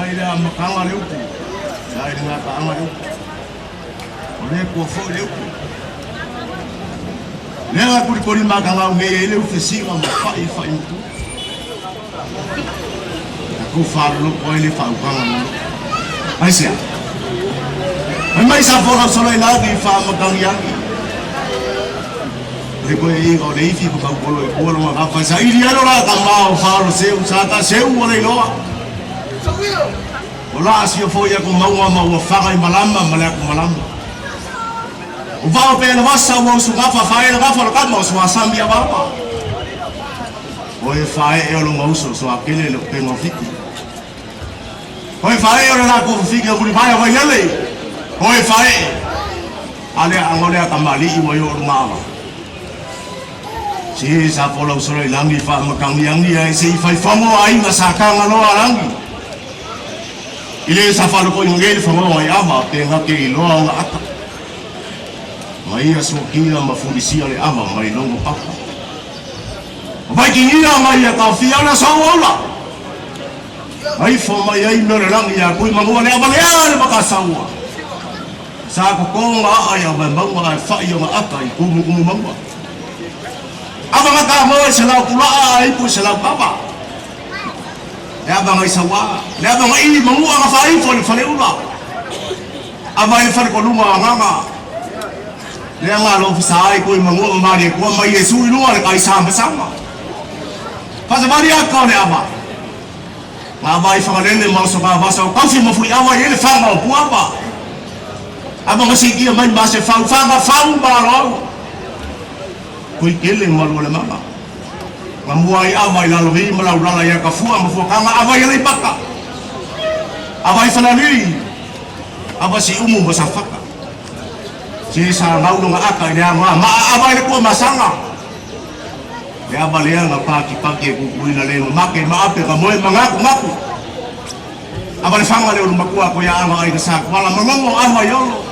Mai le amataga le upu, sa i le gataaga le upu. O le Atua foi le upu. Lea na kulikuli makagau nei ai le ufesiga ma fa'i fa'i matua. Tatou faaloloto ai le faaukaga loloto. Aisea? Fai mai sa folau solo i lagi faamatagiagi. O le koeaiga o le ifi ma taupolo i tua lona gafa e saili ai lo la tama o faalo seu sa ta seu ua le iloa. O la asia foi aku mauga ma ua faga i malama ma le aku malama. O vao pe le vasa ua usu gafa fae le gafa o le kama o suasami avaava. O e fae'e o lona uso soakele le upega o Fiti. O e fae'e o le latou fafine o Mulivae o Vailele. O e fae'e a le aʻaga o le atamali'i ua i o luga ava. Se sa folau solo i lagi faamatagiagi ae se i fai fago aiga sa taga loa a lagi. I le sa faalotoina nei le fagoa i ava pe gate iloa ona ata. Ma ia suakia ma fulisia le ava mai logo papa. O Vaikigia mai ia taofia o le aso auaula. Aifo mai ai mea o le lagi ia kui manua le ava lea le makasaua. Sa totoga aa ia vaemauga ae fa'i ona ata i tumutumu mauga. Ava gata moe se lau pula'a ae ipu i se lau kava. Le ava ngai saua, le ava ngai manua nga faaifo i le faleula. Ava i le falekoluga o agaga. Lea nga lofisa ai kui manua ma malie kua mai Iesu i luga le kaisamasama. Faasavali aka o le ava. Nga vai whakalele ma oso ngā vasa o kaufi ma fui awa i ele whanga o puava. Ava nga sikia mai ma se whau whanga whau ma alo au. Kui kele malu o le mama. Nga mua i ava i lalo i ma lau lala ia ka fua ma fua kanga ava i alei paka. Ava i whanalui. Ava si umu ma sa whaka. Se sa ngau nga aka i le anga ma ava i le kua masanga. Le ava lea nga pakipaki e kukuina le mamake ma ape ka moe ma ngaku ngaku. Ava le fanga le ulu makua ko ia anga ai ka sa kuala malongo ava i olo.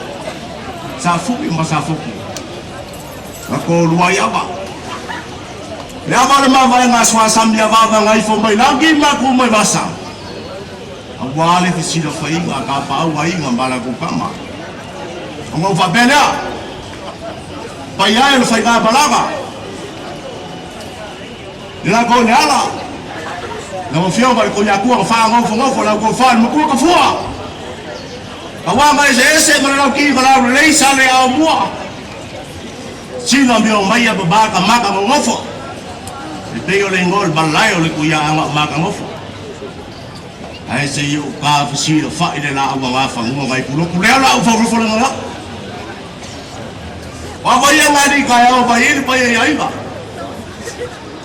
Sa fuki ma sa fuki. Nga ko lua i ava. Le ava le mavae nga sua sami ava ava nga ifo mai lagi ma ku mai vasa. Aua le fesila faiga ka paau aiga ma la kukama. O ngau faapea lea. Pai ai o le faiga malaga. Le la ko le ala. Lau afioga i le Koiakua ka faagofogofo lau tofa i le matua ka fua. Ka ua mai se ese ma le lau ki ka lau lelei sa le ao mua. Sina mea o mai a baba ka maka gogofo. Le pei o le ingoa o le malae o le kuiaaga o maka gofo. Ae se i ou ka fesila fa'i le laau aga fanua ngai puloku lea lau faufofo le gaga. O ava ia ngai li kaeao vai i le paia i aiga.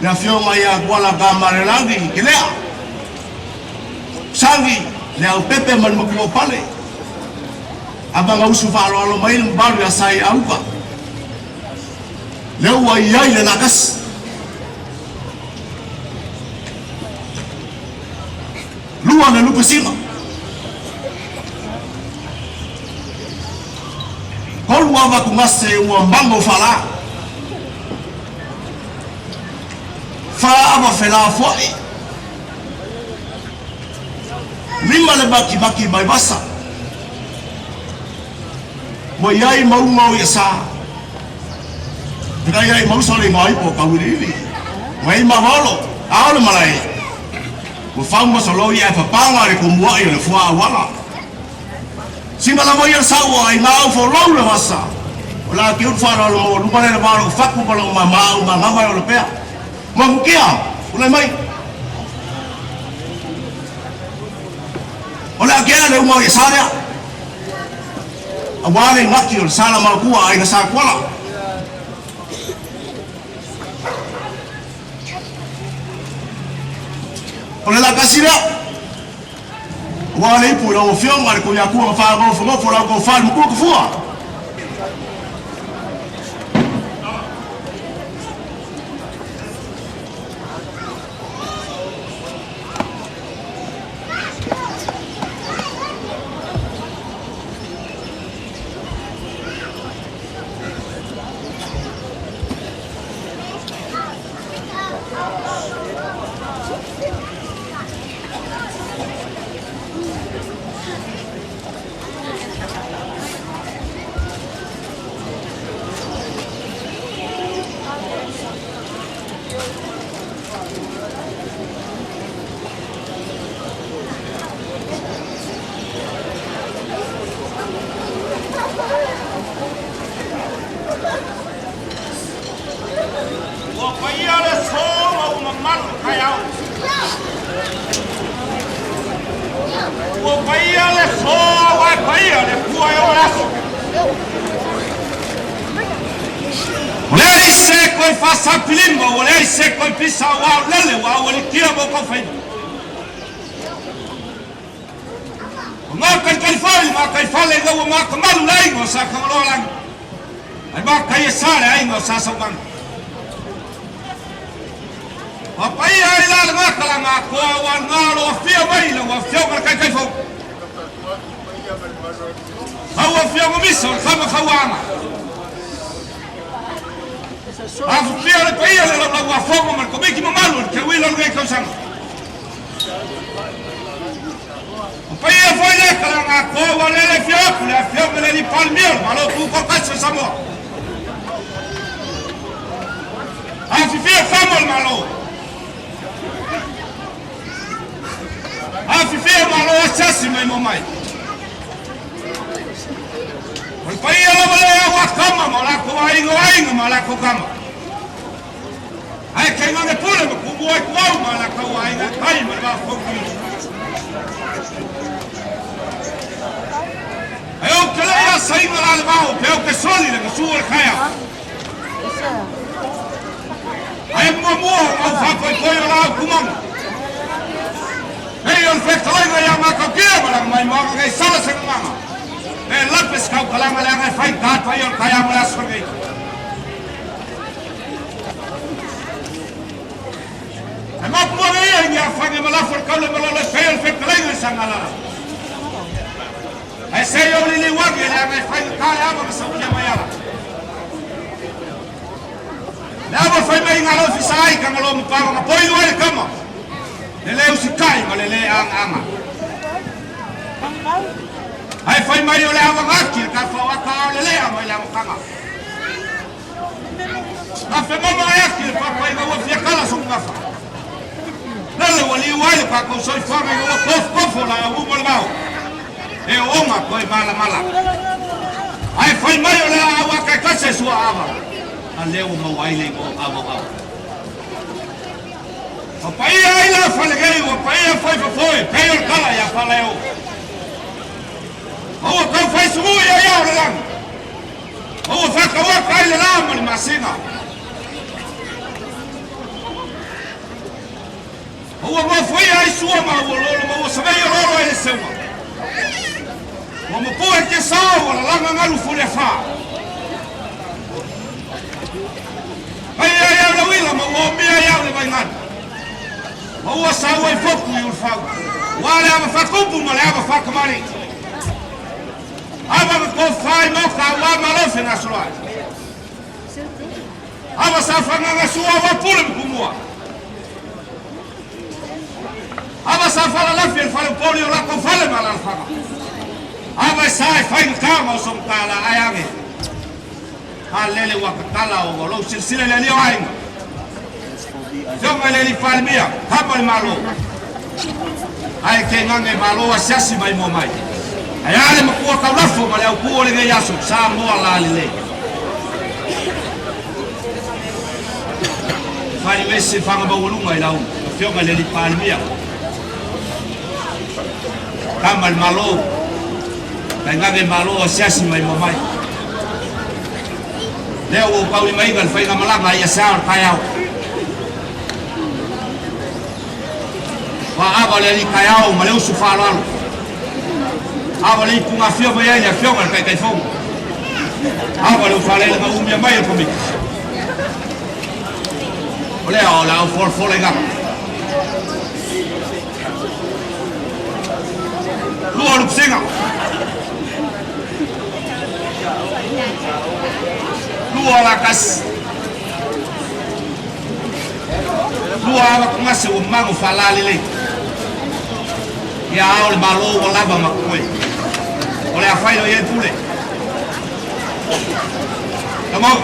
Le afioga ia Kuala ka Malelagi ke lea. Sagi le au pepe ma le matua o pale. Ava nga usu faaloalo mai le mamalu ia Sai Auka. Le ua i ai le lakasi. Lua le lupesiga. Tolu ava tugase ua mago faalā. Fa ava felafoa'i. 5 le makimaki mai vasa. Ua i ai mauga o Iasa. Fekai ai ma uso le igoa ipo o Kauiliili. Ua i mavolo, a o le malae. Ua fau ma soloi ae papaga le kumua'i o le fua auala. Sina lava ia le saua i ngā au folau le vasa. O la ke ulu whaalalo maua luga le le walo faku ma lau mama au ma ngama e o le pea. Mahukia, ulai mai. O le akea le uma o ia sa lea. Auā le gati o le sa la makua aiga sa Kuala. O le lakasi lea. Aua le ipu i lau Afioga le Koiakua ma faagofogofo lau tofa i le matua tafua. malu kai au. Ua paia le soa ua paia le pua e o le aso. O lea i se koe whasapilima, o lea i se koe pisa o au lele, ua au elikia mo kau whaina. O ngā kai kai whai, ngā kai whale ngā ngā kamalu lai ngā sa kangaloa langi. Ai mā kai e sa le ai ngā sa saumanga. O paia ai la ngā kala ngā koa ua ngā loa fia mai la ua fia ngā kai kai fau. Hau a fia ngā misa o le kama kauanga. A fia le paia le lau ua fonga ma le komiki mamalu le ke wila le kausanga. O paia foi le kala ngā koa ua lele fia aku le afia me le li palmia o malo tu ko kasa Samoa. A fifia kama le malo. A fifia malo asiasi mai mo mai. O le paia lava le au a kama ma la ko aiga o aiga ma la ko kama. Ai kei ngane pule ma kumu ai kuau ma la kau aiga kai ma le va fou. Ai o ke le ia sainga la le vao, pe o ke soli le masu o le kaya. Ai mua mua au whapoi koi o la au kumanga. Hei o le whekalainga ia ngā kia ma la mai moanga kei sala se nganga. E lapes kau kalanga le anga whai tātua i o le kaya mo le aso nei. E mapu mua ia i ngā whange malafo le kaule malolo e pei o le whekalainga i sangalala. Ai se o lili wangi le anga whai ka le ava ma saukia mai ala. Le ava whai mai ngā lofi sa ai ka ngalo mpanga ma poi le kama. Le le usikai ma le le anga anga. Ai whai mai o le ava ngaki le ka whawaka o le lea mai le ava kanga. Ka whe mama ai aki le papai ngā ua fia kala so ngafa. Lele ua liu ai le pākou soifuaga i ua kofokofo la au uma le vao. E onga koe malamala. Ai fai mai o le au a kai kase sua ava. A leo mau ai le mo ava ava. O paia ai la falegei, o paia fai fafoe, pei o le kala ia faleo. O ua kau fai sumu ia ia o le langi. O ua whakawaka ai le la ma le masina. O ua mafoi ai sua ma ua lolo ma ua savei o lolo ai le seuma. Ua mapua e ke sao ua lalanga ngalu fule wha. Ai ai au le wila ma ua omia ai au le vaingani. Ma ua sau ai foku i ulfau. Ua le ava whakupu ma le ava whakamari. Ava ma ko whai moka ua malofe ngā soloai. Ava sa whanganga sua ua pule mkumua. Ava sa whala lafi el whale poli o lako whale ma la whanga. Ava sa e whai ngā o som kala ai ange. Ha lele wakatala o lo silsila le lio ainga. Fionga le li palmia, kama le malo. Ai ke ngange malo asiasi mai mo mai. Ai ale makua kaulafo ma le au kuo le ngai aso, sa moa la le. Fai mese whanga maualunga i lau, fionga le li palmia. Kama le malo. Kai ngange malo asiasi mai mo mai. Lea ua pauli maiga le faiga malaga ia sa o le taeao. Ua ava le alii taeao ma le usu faaaloalo. Ava le ipugafia mai ai le afioga i le Taitaifono. Ava le ufalelega umia mai e le Komiti. O lea o le au folafola i gaga. Lua o le pusega. Lua o la kasi. Lua ava kungase ua mago faalalelei. Ia ao le malo ua lava ma koe. O le afai o iai pule. Come on.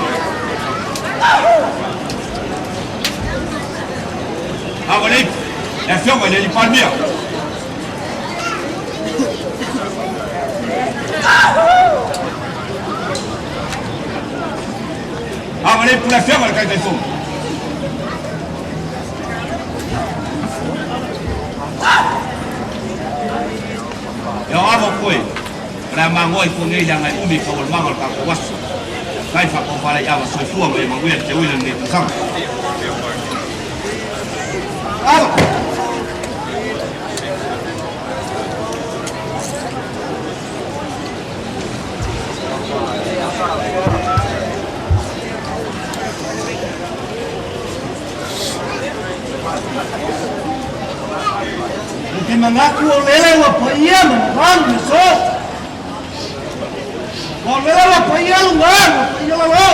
Ava le le afioga i le Palemia. Ava le pule afioga i le Taitaifono. lava o koe, o le a magoa i Fogaei leaga e umi taualumaga o le tatou aso. Faafetai faatofalaiava soifua ma ia manuia le teuina i lenei tausaga. Ava! Ou te manatu o lele ua paia ma mamalu le aso. O lele ua paia luga, ua paia lalo.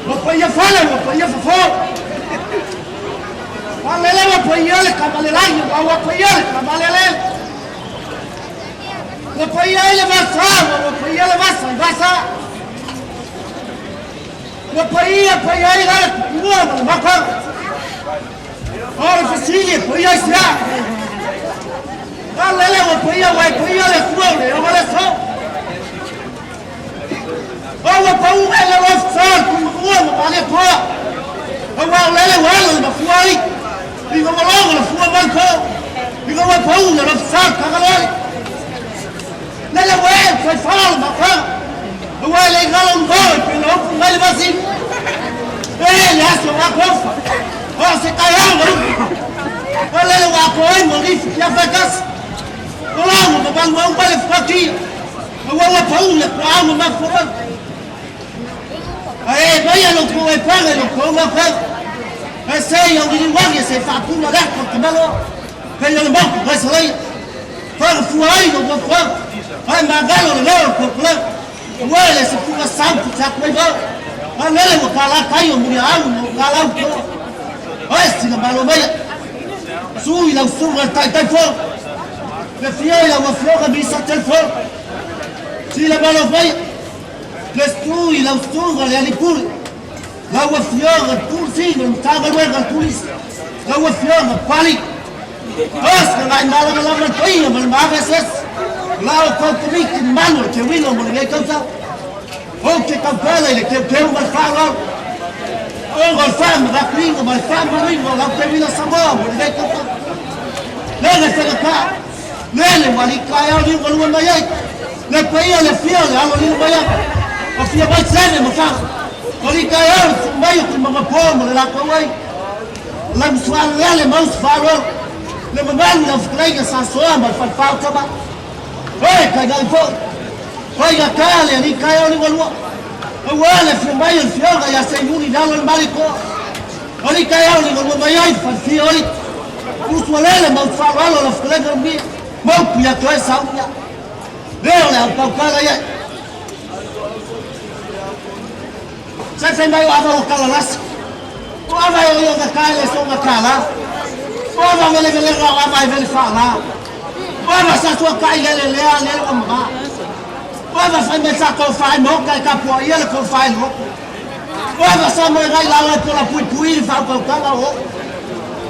Ua paia fale, ua paia fafo. O lele ua paia le kamalelagi, ua paia le kamalelele. Ua paia ai le vasa, ua paia le vasa i vasa. Ua paia paia ai le kupua ma le maka. O le fesili e paia i sea. A lele ua paia ua e paia le Atua o le ao le aso. O ua pau e le lofsa le tumakua ma pale toa. Aua o lele ua ala le mafua ai. I nga walogo le fua mai ko. I nga ua pau le lofsa le tagaloe. Lele ua e fai fala le maka. Aua e le galo ngo e pe le ofu mai le vasi. E le aso a kofa. O se kai au le. O lele ua ko ai mo rifu kia fai kasi. O lau ma malu au mai le whakaki. Aua ua pau le kwa au ma fua. Ae mai a lo ko e panga lo ko ma fa. E sei au ni wangi se whakuna le ko te malo. Kei o le mau kai salai. Whaka fua ai lo ma fua. Ai magalo le leo ko kula. Ua le se fuga sau ku ta koe ba. A lele ua ka la kai o muri au mo ka lau ko. Ai sila malo mai. Sui lau suga tai tai fo. Le fia i lau afioga mi sa tel fo. Sila malo mai. Le sui lau suga le alipuri. Lau afioga pulsi no mtaga wega pulis. Lau afioga pali. Os ka ngai malanga langa paia ma le maga ses. Lau kau komiti manu le te wilo mo le ngai kauta. O ke kaupele le keu keu ma le whālau. O ngā whāma ngā kuinga ma le whāma ringa lau te wila Samoa mo le ngai kauta. Lele whenga Lele wali kai au liu galua mai ai. Le paia le fia le alo liu mai ai. O fia mai sene ma wha. O li kai au mai o te mga pō mo le lākou ai. Lau sualo lele mau se whālo. Le mamalu lau whakalaiga sa soa ma le whalwhao tama. Oi, kai ngai fo. Oi ngā kā le ali kai au liu galua. O ua le fia mai o le fioga ia se muni nalo le mariko. O li kai au liu galua mai ai whalfia oli. Usu lele mau whālo alo lau whakalaiga mia. Mau pia toe sau ia. Leo le au paukala ia. Se fai mai o ava o kalalasi. O ava e o ia nga kaele so nga kala. O ava vele vele o ava e vele whaala. O ava sa tua kai lele lea lele o mga. O ava fai mai sa kau whai moka e kapua ia le kau whai loko. O ava sa mo e ngai lalo e pola pui pui le whau kaukanga o.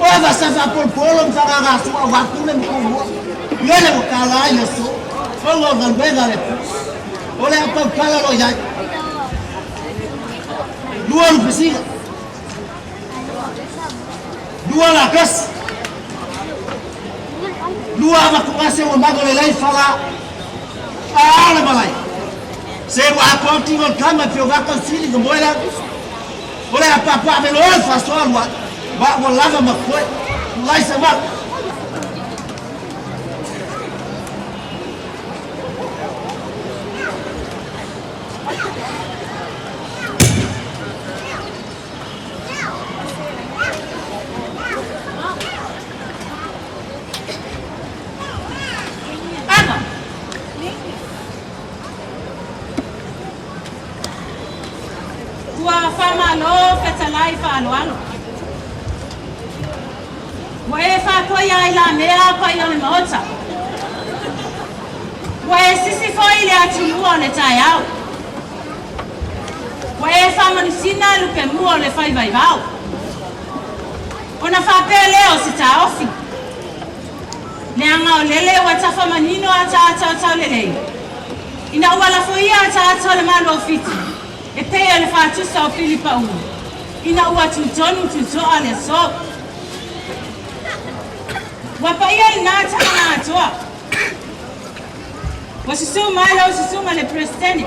O ava sa wha pol polo mwha ngā ngā sua o wakune mo kōmua. Lele o kala ai le so. O ngā ngā wenga le pu. O le au paukala lo iai. Lua lu pesiga. Lua la kas. Lua ava kungase o mago le lei fala. A le malai. Se wa aponti ngol kama pio vaka sili ngo moela. O le apapa me lo fa so lua. Ba wa lava ma koe. Lai se ma. Ava. Ua faamālō fetalai faaaloalo. Ua e faafoia ai lamea paia o le maota. Ua e sisi foi le atunua o le taeao. Ua e faamanusina lupemua o le faivaivao. Ona faapea lea o se taofi. Leaga o lele ua tafamanino ataata o taulelei. Ina ua lafoia ataata o le Malo o Fiti, e pei o le faatusa o Filipa ulu. Ina ua tutonu tutoa le aso. Ua paia lena tamaga atoa. Ua susu mai lau susuga i le Peresetene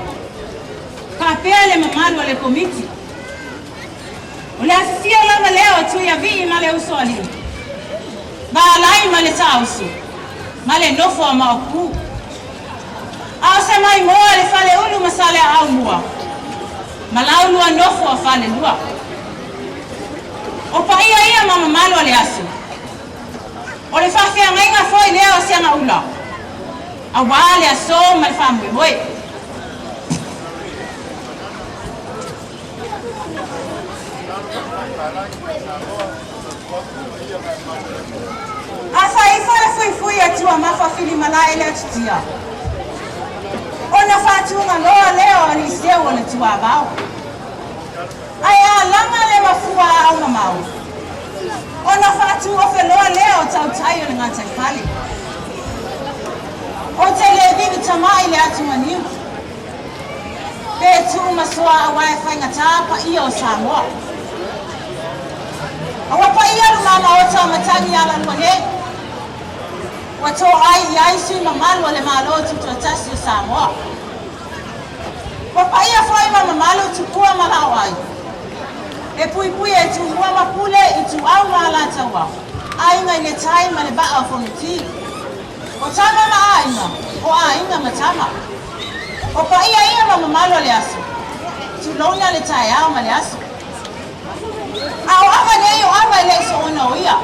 faapea le mamalu o le Komiti. O le afifio lava lea o Tuiavii ma le Usoalii, Vaalai ma le Saauso, ma le nofo a Maopu. A o se maimoa le Faleulu ma Saleaaumua, ma laulua nofo a Falelua. O paia ia ma mamalu o le aso. O le faafeagaiga foi lea o Seagaula, auā le aso ma le faamoemoe. A fai ifo le fuifui a Tuamafa Filimalae le atutia, ona faatugaloa lea o Aliseu o le tuavao. Ae a laga le mafua a aumamao, ona faatuofeloa lea o tautai o le gataifale. Ou te le vivi tama'i le atuganiu, pe tuu ma soa auā e faigata paia o Samoa. Ua paia luma maota o matagi alalua nei, ua toai i ai sui mamalu o le Malo Tutoatasi o Samoa. Ua paia foi ma mamalu tupua ma laoai, e puipui e Tumua ma Pule i Ituau ma Alataua, Aiga i le Tai ma le Vaa o Fonoti. O tama ma aiga, o aiga ma tama. O paia ia ma mamalu o le aso, tulouna le taeao ma le aso. A o ava nei o ava e le i soona o ia.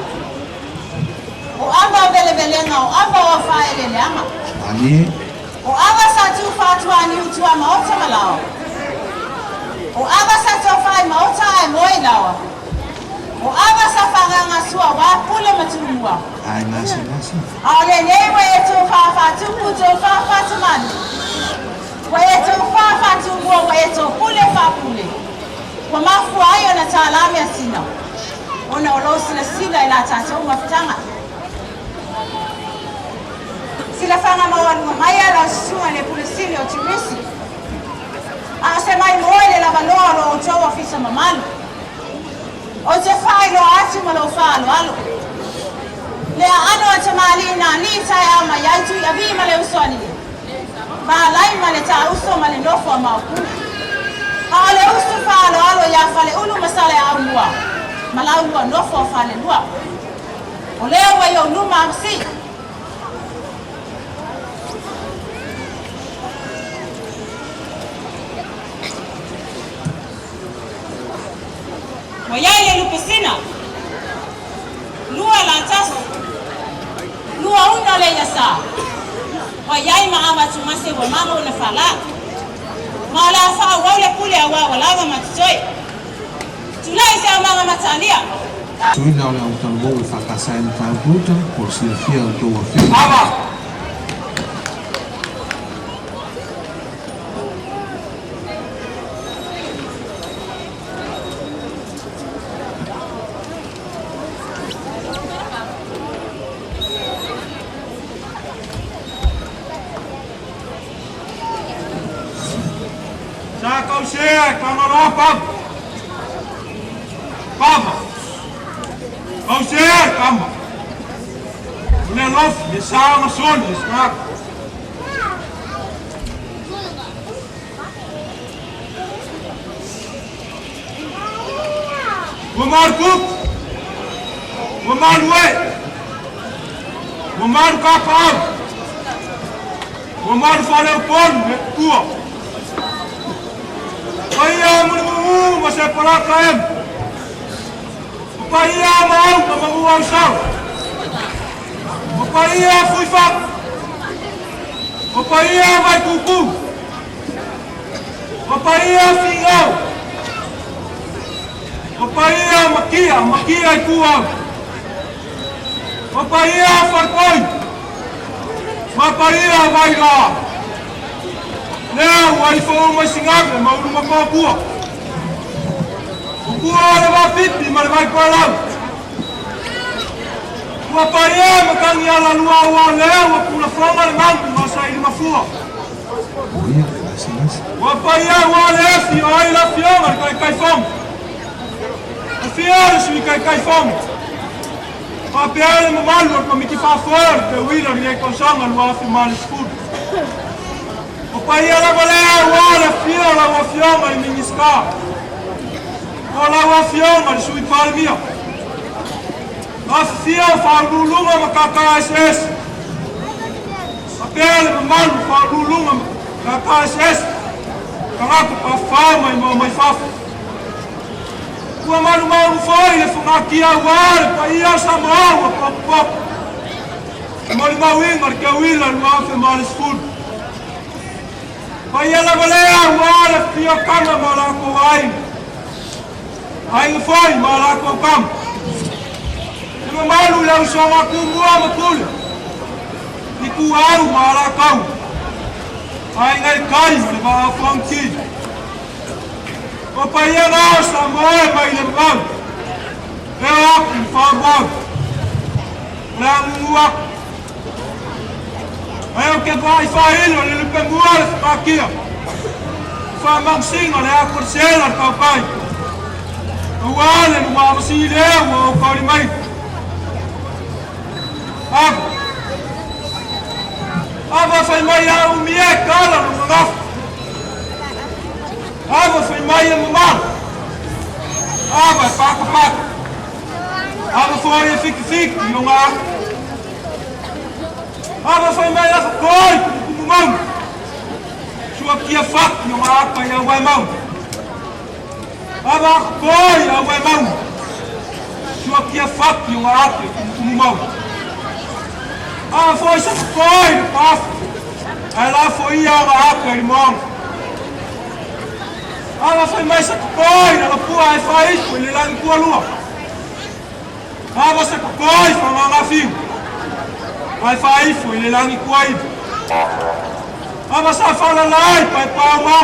O ava o velevelega, o ava o afaeleeleaga. Malie. O ava sa tuufatuaniu i tuamaota ma laoa. O ava sa tofai maota ae moe i laoa. O ava sa faagasua auā Pule ma Tumua. Ai gasegase. A o lenei ua e tofā faatupu, tofā faatamani. Ua e tofā faatumua, ua e topule faapule. Ua mafua ai ona tālā measina, ona o lou silasila i la tatou mafutaga. Silafaga maualuga mai a lau susuga i le Pule Sili o Turisi, a o se maimoa i le lavaloa o lo outou ofisa mamalu. Ou te faailoa atu ma lou faaaloalo le aano a tamalii na alii taeao mai ai Tuiavii ma le Usoalii, Vaalai ma le Taauso ma le nofo a Maopu. A o le usu faaaloalo iā Faleulu ma Saleaaumua ma laulua nofo a Falelua. O lea ua i ou luma Avasii. Ua i ai le lupesina, lua latasi, 20 le iasa. Ua i ai ma avatumase ua mama ona faalā. Ma o le a faaauau le pule auā ua lava ma totoe. Tulai se aumaga mataalia. Tuina o le autalavou e faakasa ai mataupu uta po o le silafia e outou afioga. Ava! Sa kausea e Kangaloa pava. Pava. Kausea e kama. O le alofi e sa ma soli e singaka. Ua malu kupu. Ua malu e. Ua malu kapaau. Ua malu faleupolu me pua. Paia mulimumu ma se palaka emu. O paia ma au ma magu au sau. O paia fuifaku. O paia vai kuku. O paia fingau. O paia makia, makia i kuau. O paia farkoi. Ma paia vailoa. Lea ua ifo uma i Sigave ma Ulumakoapua. O pua o le Vafipi ma le Vaikoelau. Ua paia matagi alalua ua lea ua pulafoga le magu ma saili mafua. O ia gasegase. Ua paia ua le afi o ai la fioga le taitaifono. O fia le sui taitaifono. Faapea le mamalu o le Komiti Faafoe o le Teuila o lenei tausaga 2010. O paia lava lea aua le afio o lau Afioga i le Minisita, o lau Afioga i le Sui Palemia, afifio Faauluuluga ma Matata Eseese, faapea le mamalu o Faauluuluga ma Matata Eseese, tagata tafafao maimoa mai fafo. Ua malumaunu foi le fogatia aua le paia o Samoa ua potopoto. E molimauina le teuila 2010. Paia lava lea aua le afifio o tama ma o latou aiga, aiga foi ma o latou tama. Le mamalu i le usoga a Tumua ma Pule, Ituau ma Alataua, Aiga i le Tai ma le Vaa o Fonoti. O paia na o Samoa e mai le vavau, e oo atu i le faavavau, o le a gugu atu. Ae ou te vaai faailo i le lupemua o le fukatia, o faamanusina le atu a le sela o le tautai, aua le lumavasi lea ua ou taulimaina. Ava, ava fai mai a umi e tala lo gagafa. Ava fai mai e mamala. Ava e patapata. Ava foi e fitifiti i lona ata. Ava fai mai afa koi kumukumu mauga. Suakia fati o ngā ata i au mauga. Ava koi au mauga. Suakia fati o ngā ata i kumukumu mauga. Ava foi sa koi le pafu. Ae lafo ia o ngā ata i le moana. Ava fai mai sa koi na lapua e whaifu i le langi kualua. Ava sa koi whanganga whiu. Ai whaifu i le langi kuaivu. Ava sa whalalai pai pāma.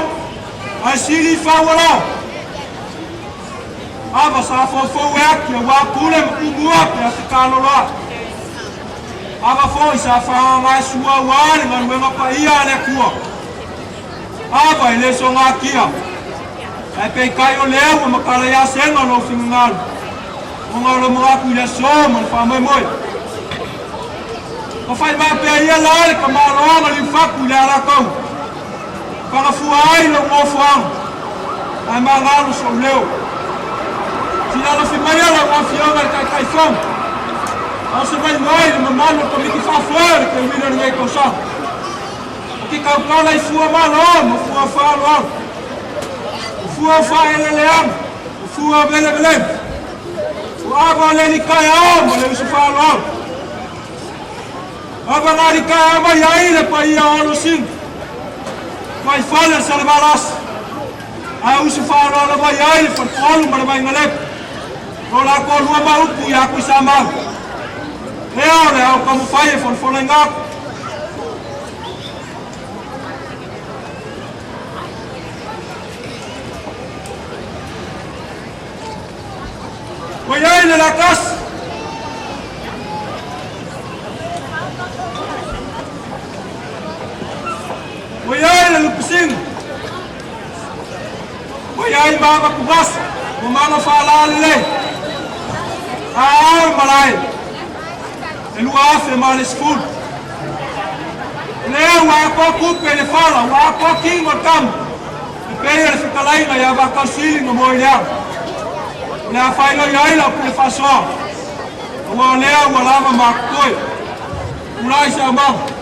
Ai sili whaualao. Ava sa fofou e aki a wā pule ma kumua pe a te kaloloa. Ava foi sa whanganga e sua wā le ngaluenga pa ia a le kua. Ava e le so ngā kia. Ae pei kai o lea ua makala ia senga lo fingalu. O ngā lo mga aku i le aso ma le whāmoemoe. Ka whai mā pea ia la le ka maloanga li ufaku i le alakau. Whangafua ai lo ngofuanga. Ae mā ngalo so leo. Sila fi mai ala ua fioga le taitai fono. Ao se mai mai le mamalu o le Komiti Faafoe o le teuina o lenei tausaga. O ke tautala i fua malo ma fua faaaloalo. O fua o faaeleeleaga, o fua o velevelega. O ava o le alii taeao ma le uso faaaloalo. Ava na alii taeao mai ai le paia o Alosina. Tuaifale o Salevalasi. Ae uso faaaloalo mai ai le faletolu ma le Vainalepa. O latou lua ma upu ia Tuisamau. Ea o le ao taumafai e folafola atu. Ua i ai le latasi. Ua i ai le lupisiga. Ua i ai ma avatuvasa ma maga faalalelei. Aao malae. E 2010. Lea ua atoa tupe i le fala, ua atoa tino o le tama. E pei o le fetalaiga ia Vakausili na Moeleaga. O le a faailoa ai lau pule faasoa. Aua o lea ua lava ma totoe. Tulai se aumaga.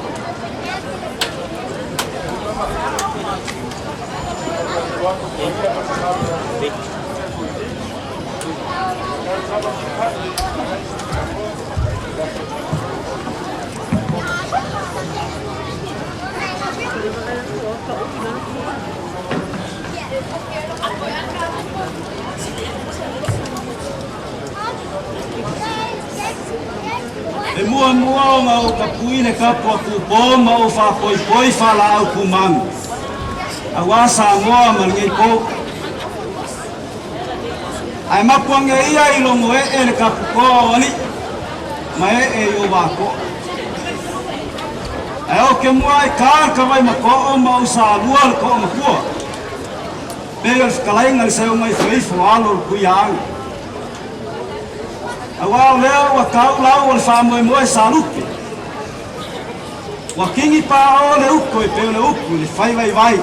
E muamua ona ou tapui le kapu a Tupō ma ou faapoipoi faalaau kumanu. Auā Samoa ma lenei pou. Ae mapuage ia i logo ee le kapukoa o alii ma ee i o vakoa. Ae o ke mua ai kā le kavaimato'o ma ou salua le to'amatua. Pei o le fetalaiga le seuga ifoifo alo o le Tuiaana. Auā o lea ua tau lau o le faamoemoe sa lupe. Ua kigi paʻa le uko e pei o le upu i le fai vaivai.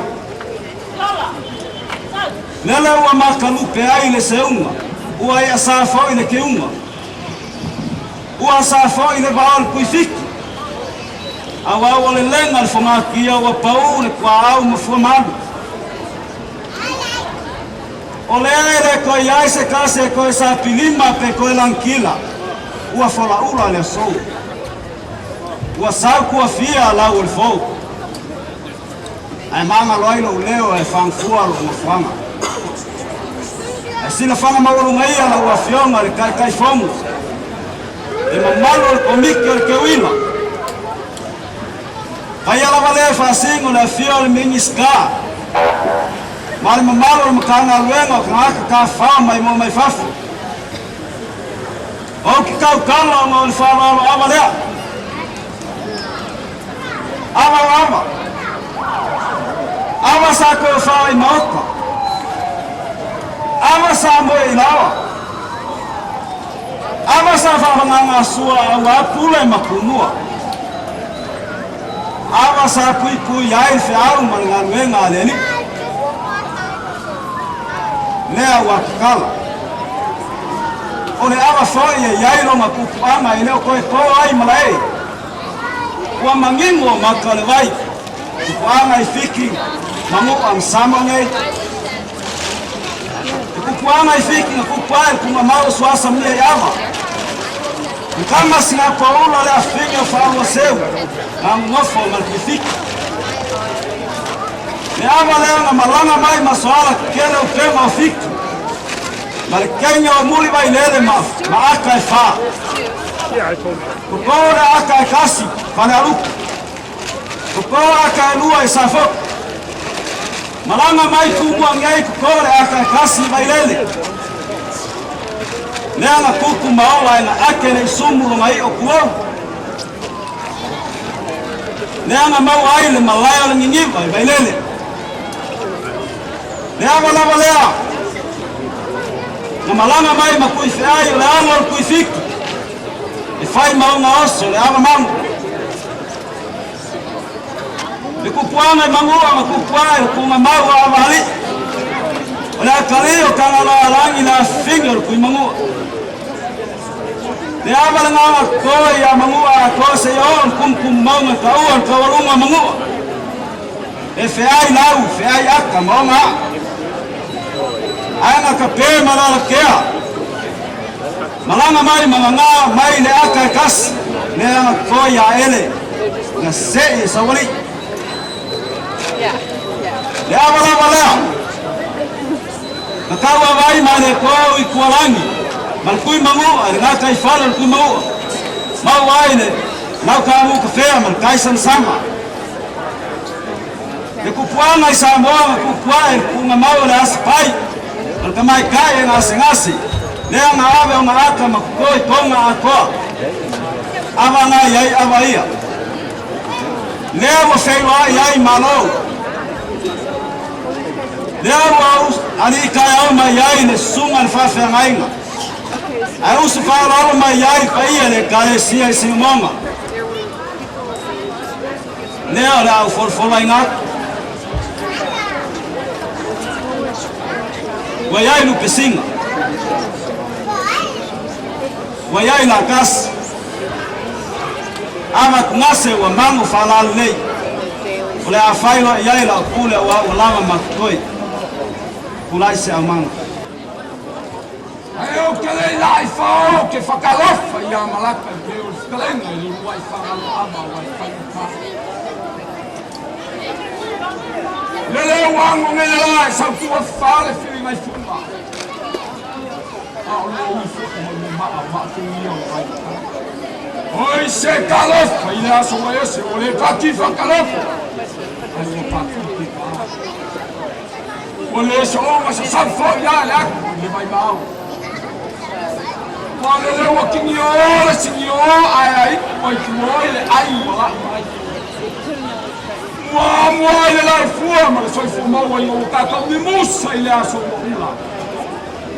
Lele ua makalupe ai le seuga, ua iʻasā foi le keuga. Ua asā foi le vao o le puifiki. Auā ua lelega le fogatia ua paū le puaau ma fuamalu. O lea e le toe i ai se tasi e toe sapilima pe toe lagikila, ua folaula le asō. Ua sau kuafia lau o le fou. Ae magalo ai lou leo e fagafua lou nofoaga. Ae silafaga maualuga ia lau Afioga i le Taitaifono, le mamalu o le Komiti o le Teuila. Paia lava lea e faasino le afio o le Minisita ma le mamalu o le Matagaluega o Tagata Tafafao Maimoa Mai Fafo. Ou te tautala ona o le faaaloalo ava lea. Ava o ava. Ava sa toe fao i maota. Ava sa moe i laoa. Ava sa faavagagasua auā pule ma pumua. Ava sa puipui ai le feau ma le galuega a le Alii. Lea ua tatala. O le ava foi e i ai lona pupuaga e le o toe tō ai malae. Ua manino maka o le vai, pupuaga i Fiti, Manua ma Samoa nei. E pupuaga i Fiti na pupu ai le Tugamau o Suasa Mulia i Ava. Na kama sina paula le afine o Faaluaseu, na nonofo ma le Tuifiti. Le ava lea na malaga mai ma soala kele o pema o Fiti, ma le kenya o muli vailele ma aka e fā. Koko le aka e kasi, Falealupo. Koko aka e lua i Safotu. Malaga mai Tumua nei koko le aka e kasi i Vailele. Lea na tupu ma ola e na ake le isumu lona i'o tuou. Lea na maua ai le malae o le niniva i Vailele. Le ava lava lea na malaga mai ma Tuifeai o le alo o le Tuifitu e fai ma ona oso le ava mago. Le kupuaga i Manua ma kupua ai le Tugamau o Ava alii. O le akalii o Tagaloa alagi le afifine o le Tuimanua. Le ava le gaga totoe ia Manua atoa seia oo le tumutumu mauga i taua le taualuga o Manua. E feai lau, feai aka ma ona aa. Ae na tape ma lalakea. Malaga mai ma gagā mai le aka e kasi, lea na totoe ia Ele, na se'i e Saualii. Le ava lava lea, na tauava ai ma le tou i Tualagi, ma le Tuimanua, i le gataifale o le Tuimanua, maua ai le Lautāmu Kafea ma le Taisamasama. Le kupuaga i Samoa na kupuae le puugamau o le asapai ma le tamaitai e gasegase, lea na ave ona ata ma totoi tonga atoa. Ava na i ai ava ia. Lea ua feiloai ai Malo. Lea ua alii taeao mai ai le susuga i le faafeagaiga. Ae usu faaaloalo mai ai paia i le Ekalesia i Sinamoga. Lea o le a ou folafolaina atu. Ua i ai Lupesiga. Ua i ai Lakasi. Ava tugase ua mago faalalelei. O le a fai loa i ai lau pule auā ua lava ma totoe. Tulai se aumaga. Ae ou te le i laʻi fao ke whakalofa i a Malaka i pei o le fetalaiga i le uluai fagaloaava o ai faigata. Lele ua ago nei la e sautua fa le filiga i fuga. A o le ui foi mo le maa maatou ia o ai. Oi se kalofa i le aso ua ese o le pati whakalofa. Ai ua pati te paa. Ua le soonga sa foi a le aku i le vaimau. Ua lele ua kingi o le singi o ae ai ua i tuo i le ai ua lai mai. Ua mua i le lai fua ma le soifua maua ina ua tatou mimusa i le aso ua ula.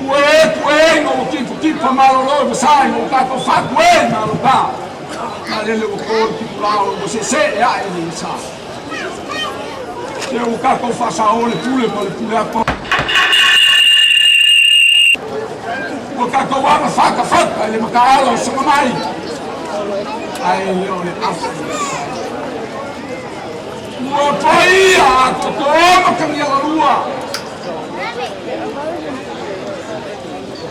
Ua e tu e ina ua tipatipa malolo i vasai ina ua tatou fatu e malo pa. A lele ua to le pitolao ua seesee ae le sa. Se ua tatou faasaō le pule ma le pule atoa. Ua tatou agafatafata i le mataala o Sagamai, ae le o le afu. Ua paia atoatoa Matagialalua.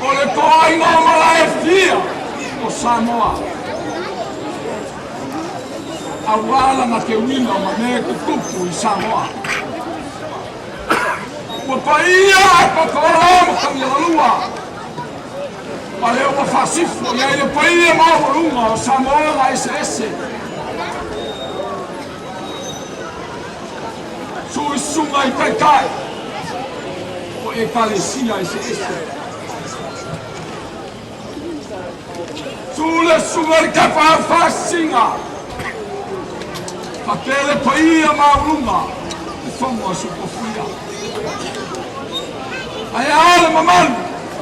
O le toaiga o malae fia o Samoa. Aua lana teuina ma mea tutupu i Samoa. Ua paia atoatoa Matagialalua. Ma lea ua faasifo i ai le paia maualuga o Samoa na eseese. Suisuga i taitai o Ekalesia eseese. Su le susuga i le kepa au faasisiga. Faapea le paia maualuga i fono a Sukofia. Ae a le mamalu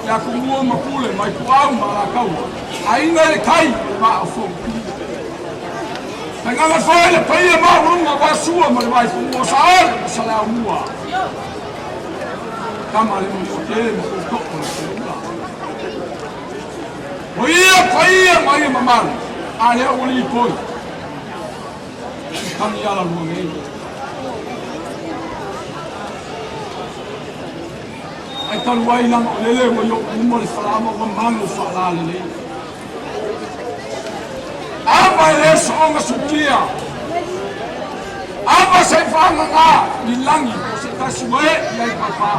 ia Tumua ma Pule mai Puau ma Alataua, aiga i le tai o le vaa o Fonoti. Tainana foi le paia maualuga aua Sua ma le Vaifanua o Saole ma Saleaaumua. Tama le Manuatele ma Tootoo o le Faleula. O ia paia ma ia mamalu, a lea ua lipoi i Taniala lua nei. Ae talu ai lana o lele ua i ou luma le falaama ua malu faalalelei. Ava e le soonga sukia. Ava se i faagaga ni lagi po o se tasi ua ee i ai papa.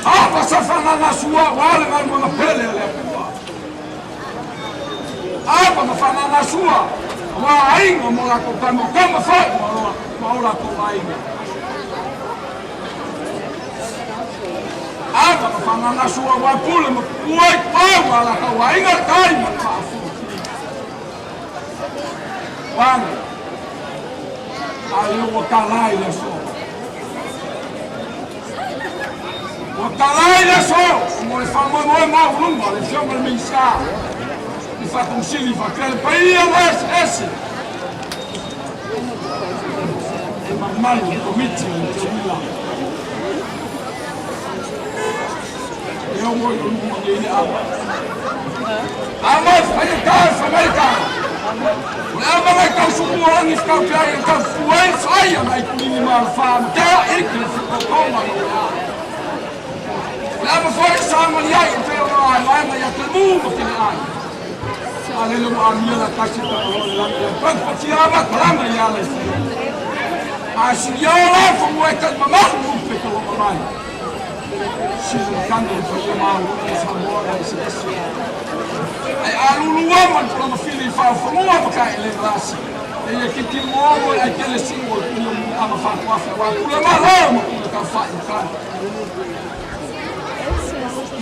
Ava sa faagaga sua aua le galuega pele a le Atua. Ava ma faagaga sua aua aiga ma o latou tama, o tama foi ma o latou aiga. Ava ma faagaga sua aua pule ma pupua i tuau ma latou aiga le tai ma le faafofoga. Wane, a lea ua tala i le aso. Ua tala i le aso mo le faamoemoe maualuga o le Afioga i le Minisita i Faatonsili faapea le paia o eseese e mamalu le Komiti o le Teuila. E ua i luma nei le ava. Ava e whainga e whamaika. O le ava ngai tau sumu o langi whakau te ai e tau fua e whai ana i kulini ma le wha ma te a e ke whakaukaunga no le a. O le ava foi sa ngali ai o te ona ai waenga ia te mū ma te le ai. A lele ua amia la kasi ta o le langa ia pau patia ava kalanga ia le fio. A sili o la fo e kai mamalu upe ka lo mamai. Sili makani le paia maualuga o Samoa na eseese. Ae alulu ma le tulaga fili i faaofanua ma kaele galasi. E ia kiki mo e ai tele siu o le pule o muliaga faatuafe aua pule malo ma pule taufai i tai.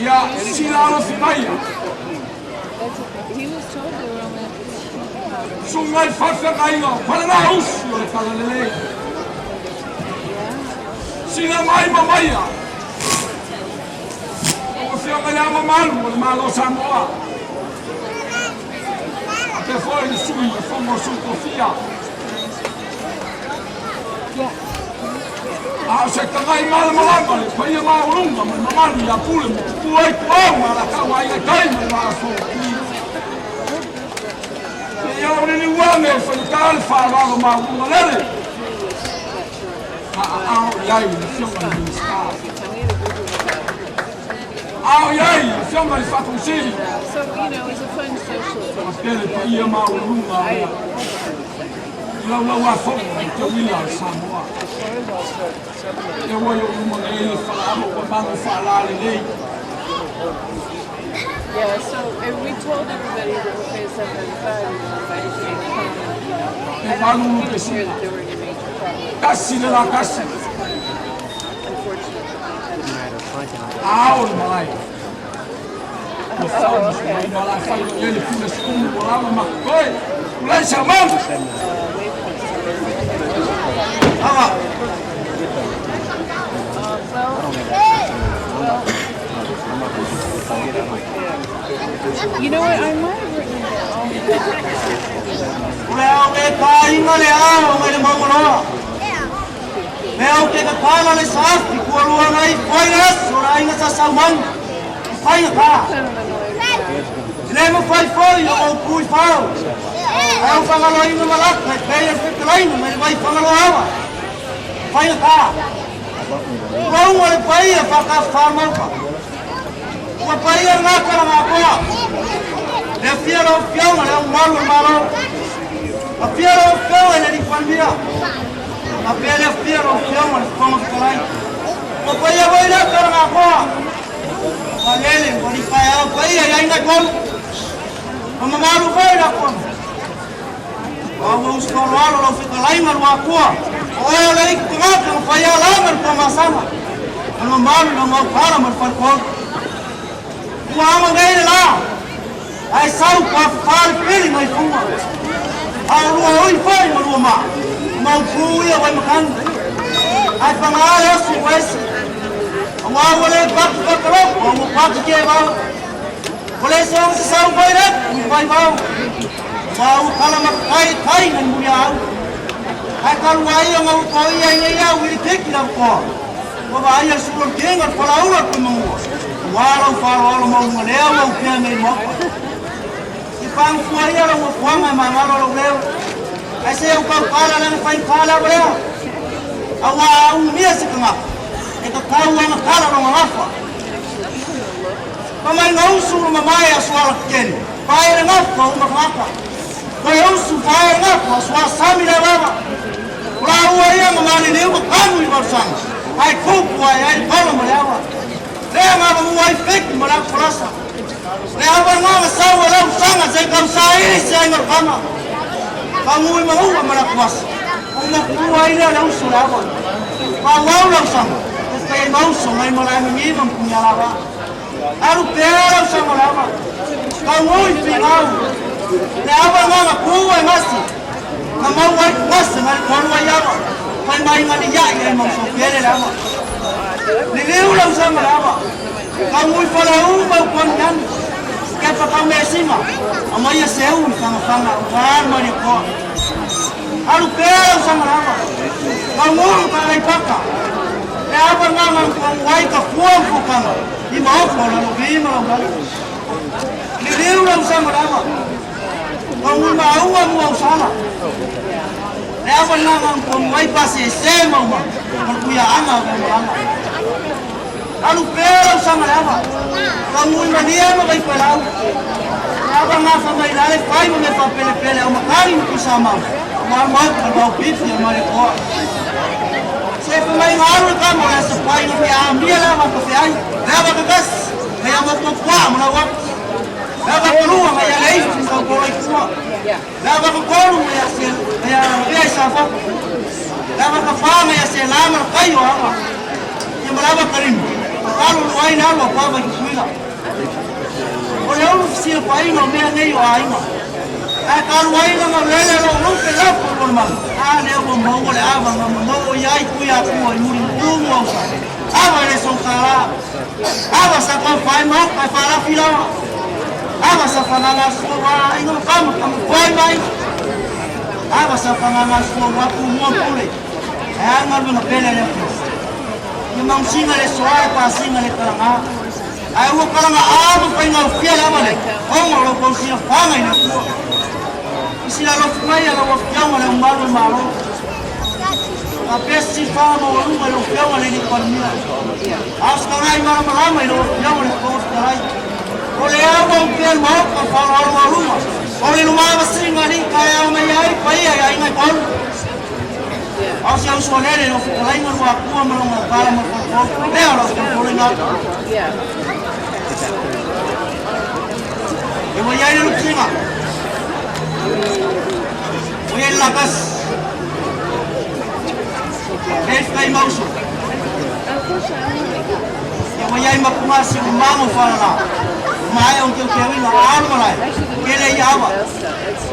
Ia sila alofi maia. Suga i faafeagaiga o Palenausi o le Talalelei. Sila mai ma maia. O afioga ia mamalu o le Malo o Samoa. Faapea foi le sui o Fono o Sui Tofia. A o se tagai malamalama le paia maualuga ma le mamalu ia Pule ma Tupua i Tuau ma Alataua Aiga i Tai ma le Vaa o Fonoti. Ia o le liuane e faigata le faaaloalo maualuga lele a aao i ai le Afioga i le Minisita. Aao i ai le Afioga i le Faatonusili. Faapea le paia maualuga o le Laulau-a-Fono i te uila o Samoa. E ua i ou luma nei le falaama ua mago faalalelei. Yeah, so and we told everybody that we're paying 795, we were invited to come. E I don't valu think he lupe was aware sina. that there were any major problems. Tasi le la tasi. That was kind of unfortunate that they had to. Ao le malae. Ua fau ma suaina o la fai i ai le pule sukulu ua lava ma koe. Ulai sa malu. Ava. Well, you know what? I might have written. O le au ke kāinga le ao ngai le maungaloa. Me au ke kakala le safi kua lua ngai whai le aso la inga sa saumang. Whai nga kā. Le mo whai whai o au pui whau. Au whangalo inga malaka e pei e whekalaina mai le vai whangalo awa. Whai nga kā. Raunga le pai e whaka whamauka. Ua pai e ngā kara ngā koa. Le fia lau fiaunga le au malu malo. A fia lau fiaunga le lipalmia. A fia le fia lau fiaunga le whanga whakalai. Ua pai e wai le kara ngā koa. Ua lele, ua lipai au pai e iaina kolu. Ua mamalu wai la koa. Ua uskoro alo lau whakalai nga lua koa. O ea le iku kangaka nga whai a langa le pōmasanga. Ua mamalu lau ngau kara ma le whalkolu. Ua anga ngai le la. Ai sau pa whare pili mai funga. A lua oi whai ma lua ma. Mau pū ia wai makanga. Ai whangaale asu wesi. A wā wale paki pakaloko, a ua paki ke wau. O le songa se sau wai rep, ui wai wau. Wā ua kala makakai kai ngai muri au. Ai kalu ai o ngau ko ia ia ia wili keki lau koa. Ua wa ai al sulon kenga al palaula al kumangua. Wā lau wharo alo maunga lea ua upea mei mopa. I pang fua ia lau wafuanga e mangalo lau leo. Ai se au kau kala lana whai kala wa lea. A wā au mia se kangaka. E ka kau anga kala ronga ngafa. Pa mai ngausu ro mamae a suala kene. Pae le ngafa o makangaka. Koe usu pae le ngafa a sua sami le lava. O la ua ia nga mani leu ka kamu i valusanga. Ai kupu ai ai polo ma le awa. Lea ngā mamu ai feki ma le akolasa. Le awa ngā nga sau a lau sanga se kau sa ili se ai ngarkama. Ka ngui ma ua ma le akwasa. O makua ai lea le usu le awa. Ka wau lau sanga. E whai mauso ngai ma lai mangi ma mpunga lava. Aru pea lau sanga le awa. Ka ngui pingau. Le awa ngā nga pua e ngasi. Ka mau ai ngasi ngai koru ai awa. Whai mai ngani ia i ai mauso pele le awa. Le leu lau sanga le awa. Ka ngui whala u mau kwan yan. Ke whakau me singa. A mai a seu i whanga whanga. O whaan mai koa. Aru pea lau sanga le awa. Ka nguru ka ai paka. Le awa ngā ngā kua wai ka fua mfukanga. I maoko la lo vima lau lau. Le leu lau sanga le awa. Ka ngui maunga mua au sala. Le awa ngā ngā kua wai pase e se mauma. Ka kuia anga o malanga. Alu pea lau sanga le awa. Ka ngui mania ma vai palau. Le awa ngā whamai lale whai ma me whapele pele au makari mkusa mau. Mau mau ka mau pipi a mare koa. Se fa mai ngā aru ka mo le sa pai no pe a mia la wa ka fe ai. Le awa ka gas. Ka ia mo kwa mo la wa. Le awa ka lua nga ia lei ka ko lai kua. Le awa ka kolu nga ia se ia ia sa fa. Le awa ka fa nga ia se la ma kai o awa. Ia ma lava karim. Kalu lu ai na lo pa va ki kuila. O le ulu fisia pa inga o mea nei o ainga. Ai kalu ai na nga lele lo lu pe la po lo ma. A le o mo o le ava nga mo o ia i kuia ku i muri tumu au sa. Ava le so kala. Ava sa ko fai mo ka fa la fila. Ava sa fa la so wa inga kama kama fai mai. Ava sa fa la so wa ku mo pule. Ai anga lu na pele le ku. Ia mausinga le soa e pasinga le kalanga. Ai ua kalanga a ma whainga o fia le awa le. Ongo lo pausia whanga i na kua. Isi la lofu mai ala ua fiaunga le umalu e malo. Ka pesi whanga ma walunga le fiaunga le ni palmia. Au skangai mara marama i lo fiaunga le konga whakarai. O le awa u pia maoka whalo alo walunga. O le lumava singa ni ka e au mai ai pai ai ai ngai palu. Au se au sualele lo whakalainga lua kua malonga kala ma whakau. Lea lo whakau ngā. E wa iai le lupsinga. O iai le lakas. E whai mauso. E wa iai mapunga si o mango whalala. Mai o keu keu ina alu malai. Kele i awa.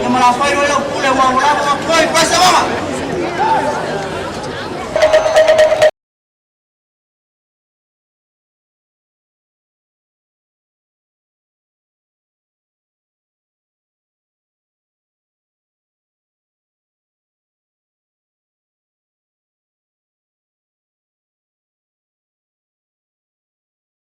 E mala whai roi lau pule wa wala wa koi paisa mama.